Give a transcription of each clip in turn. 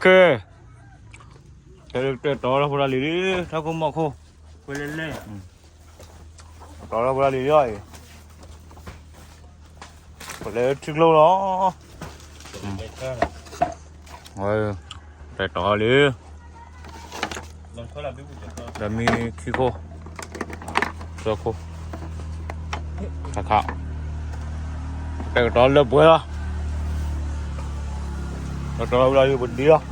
ခဲ, တဲတီထီၣ်ဖိတၢ်လံၤလံ, ထီၣ်ခိၣ်မီၢ်ခိၣ်, ဝဲလဲၣ်လဲၣ်, တီထီၣ်ဖိတၢ်လံၤလံအီၤအံၤ, ပလဲၤထံကျိလီၤ, တဲတီလံ, ဒီးမ့ၢ်ခံခိၣ်, သၢခိၣ်, ခါခါ, တဲကတီလၢပှဲၤလီၤ, တီထီၣ်လၢပှဲၤလီၤ,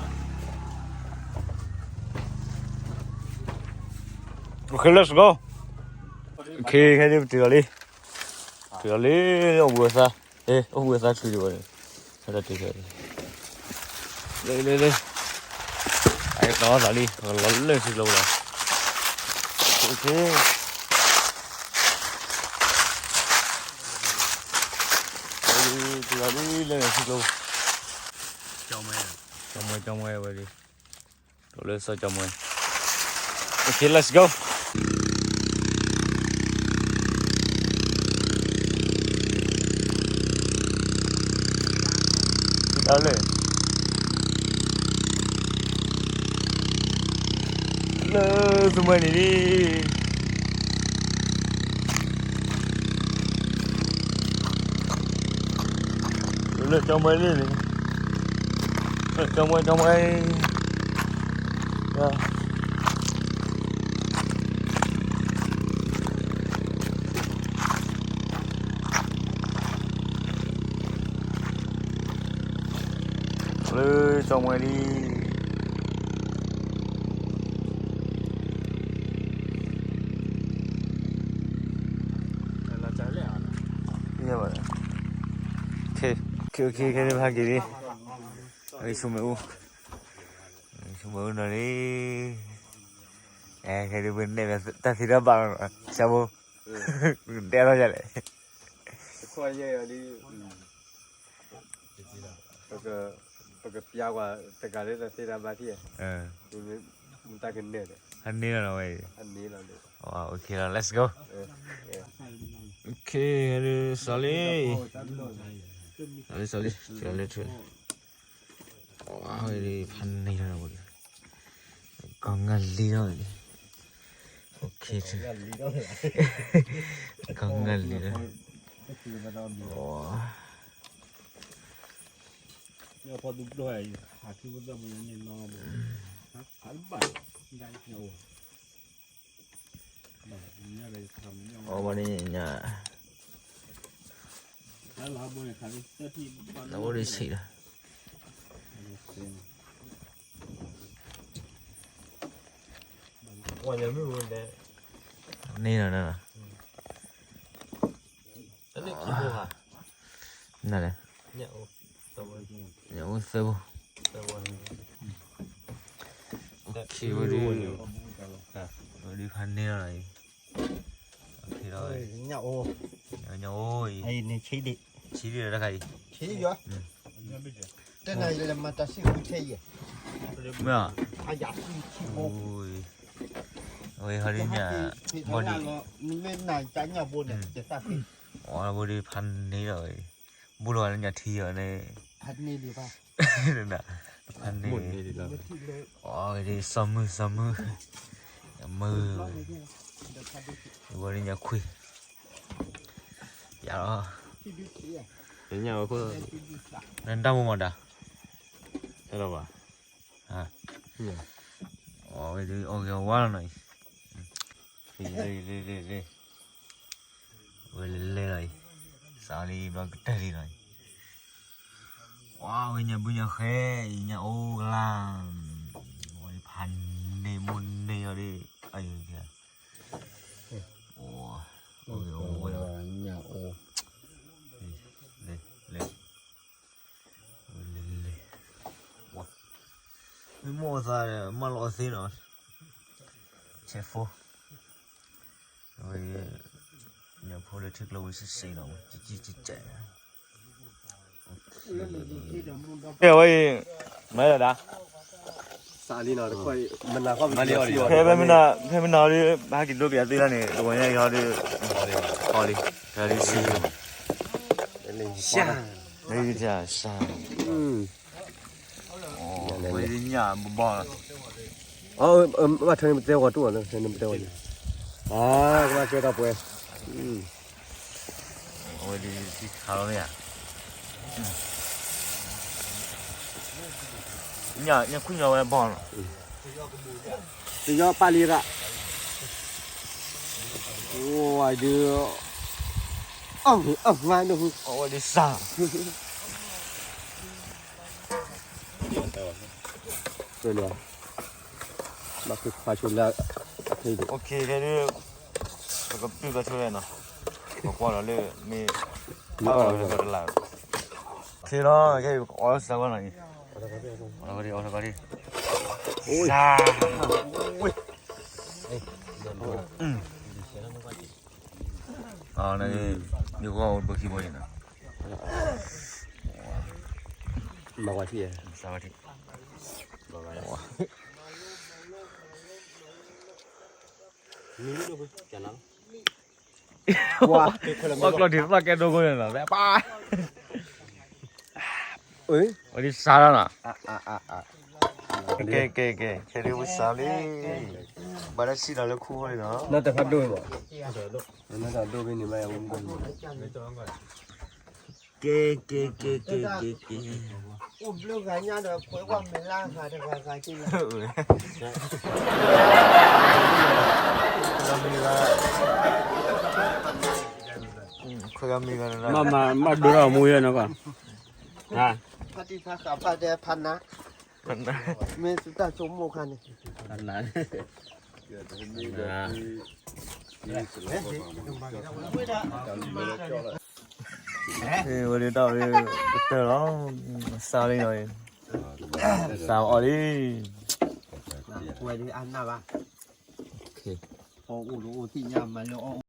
ခဲလၢာ်စကီ, ခဲခဲဒ်ပတုၤလီၤလံ, တုၤလီၤလံ, အိၣ်ဘှံးအသး, အိၣ်ဘှံးအသးဆူဒံးဝဲ, လၢလၢလၢ, အတီသးလံ, လီၤလၢထံကျိလီၤ, ခဲ, တုၤလီၤလံလၢထံကျိ, ကၠီမွဲကၠီမွဲဝဲဒၣ်, လၢစီၤကၠီမွဲ, ခဲလၢာ်စကီ လၢ, လၢသူမှဲန့ၣ်လံ, လၢကၠီမွဲလံန့ၣ်, ကၠီမွဲကၠီမွဲ, လၢကၠီမွဲလံ, ခဲ, ခဲ, ခဲ, ခဲ, ဟဲက့ၤလံ, အဆိမိၣ်အူ, ဆိမိၣ်အူနီၤလံ, ခဲဒုးပနဲၣ်တၢ်သ့တၢ်ဘၣ်, ဆၢဖိ, တဲထီၣ်ယလဲၣ်, ပကပျၢ်ကွၢ်တဂၤလၢတၢ်သ့တၢ်ဘၣ်ထံၣ်, မတၤကနဲၣ်ဒီး, ဟန့ၣ်လီၤဝဲအံၤ, လၢ, လၢ, စီၤလံ, စီၤလံ, စီၤလံ, စီၤလံ, ဖးန့ၢ်လီၤဝဲ, ကီၢ်ငၢ်လံလီၤ, ကီၢ်ငၢ်လံလီၤ, အဝဲန့ၣ်ညါ, အဝဲဒၣ်ဆံးလီၤ, န့ၣ်လီၤ, နလဲၣ်, ညၣ်အိၣ်သၢဘိ, ဝဲဒုး, ဝဲဒုးဖးန့ၢ်လီၤအံၤ, ညၣ်အိၣ်, ညၣ်အိၣ်အံၤ, ဆံးဒံးလီၤတခါအံၤ, ဆံးဒံးလီၤ, မ့ၢ်, ဝဲဟီဒုးညၣ်, ဘီဒံး, ဝဲဒုးဖးန့ၢ်လီၤအံၤ, ဘူးလီၤလၢညၣ်ထံအီၤန့ၣ်, ဖးန့ၢ်, အဝဲဒၣ်စီၤမုၢ်စီၤမုၢ်, မုၢ်, ဝဲဒၣ်ညၣ်ခွံ, ယၤလီၤ, နတၢ်မိၢ်မတၤ, အဝဲဒၣ်အီၣ်ဂ့ၤအီၣ်ဝါလီၤနီၤအံၤ, ဝဲလဲၤလဲၤလီၤအံၤ, စးလံဘျီကတၢၢ်လံနီၤအံၤ, ဝဲညၣ်ဘုညၣ်ဃဲအံၤ ညၣ်အိၣ်ကလါ, ဝဲဖးန့ၢ်မိၢ်န့ၢ်အီၤဒ်, အံၤ, အိၣ်ဂ့ၤအိၣ်ဝါ, လဲၤ, လဲၤ, လဲၤ, မ့ၢ်မိၢ်အသးဒီး မၢလီၤအီၣ်သ့နီၤ, ဆဲးဖိ, ဝဲ, ညၣ်ဖိလၢထံကျိဝဲစ့ၢ်စ့ၢ်နီၤ, ကကံကကဲး, ဝဲအံၤ, မၤဒၣ်ဒၣ်, စးလံနီၤ, ဖဲမနၤ, ဖဲမနၤအီၤဒ် ဟဲက့ၤဒိပယၤသ့လၢန့ၣ် တဝဲညါအံၤဟီဒ်, ဟီလံ, ဟဲဒ်ဆံ, လၢယတၢ်စၢ်, ဝဲ ညၣ်ဘီဘီလီၤ, အၢ ဘၣ်ထွဲန့ၣ်ပတဲဝဲတူၢ်အီၤလၢ နပတဲဝဲန့ၣ်, အၢ ကဘၣ်ကဲထီၣ်ပှဲၤ, အဝဲဒ်ခါလီၤမ့ၢ်ဧါ, ညၣ်ညၣ်ခွံညၣ်ဝဲဘီလီၤ, တယီပာ်လံရၣ်, ဝဒုး, အၢ အၢ မၤဒိၣ်, အဝဲဒ်စၢ် ဘၣ်ဖုခွါဆိလၢအဖဲဒိၣ်, ခဲဒုး, ပကပျုၢ်ကဆိလဲၣ်နီၤ, ပကွၢ်လီၤလၢမ့ၢ်, မ့ၢ်အီၣ်လီၤလၢကီၢ်တလး, ခဲလီၤ ခဲအီၣ်လၢစၢ်ဝဲနီၤ, အီၣ်လီၤကီၢ်ဒံး အီၣ်လီၤကီၢ်ဒံး, စၢ်, အီၣ်န့ၣ်, မ့ၢ်ကွၢ်အိၣ်ဘၢခံဘီအံၤနီၤ, မၤဝဲထံၣ်, စၢ်ဝဲထံၣ်, ပှၤကျီၢ်ထံးသီၣ်ကဲဒိကိန့ၣ်နီၤ, ပှၤ, ဝဲဒ်စၢ်လီၤနီၤ, ကဲကဲကဲ ခဲဒုးဝဲစၢ်လံ, ဘၣ်တၢ်စံၣ်လီၤလၢခူဃီန့ၣ်နီၤ, နတၢ်ဖးဒိၣ်ဘၣ်, နတၢ်ဒိၣ်ဖဲန့ၣ်ဘၣ်, ကဲကဲကဲကဲကဲကဲ, အိၣ်ဘျုးဂၤညါဒီးခွဲးဝဲမ့ၤလၢဂၤတဂၤဂၤက့ၤလီၤ, ခွဲးဂၤမ့ၤဂၤတဂၤ, မ့ၢ်မ့ၢ်ဒိၣ်ထီၣ်မူယဲနီၤကွၢ်, ဖါတံၢ်ဖါဃးဖါဒဲဖါနါ, မ့ၢ်သုတၢ်ဆိကမိၣ်ခါန့ၣ်, ဖါနါ, ဝဲဒၣ်တၢ်ဝဲကတၢၢ်လီၤ, စၢ်လံနီၤ, စၢ်အီၣ်လံ, ဝဲဒၣ်အနၢ်ဘၣ်, အိၣ်အိၣ်သ့ၣ်ညါမၤလၢအီၣ်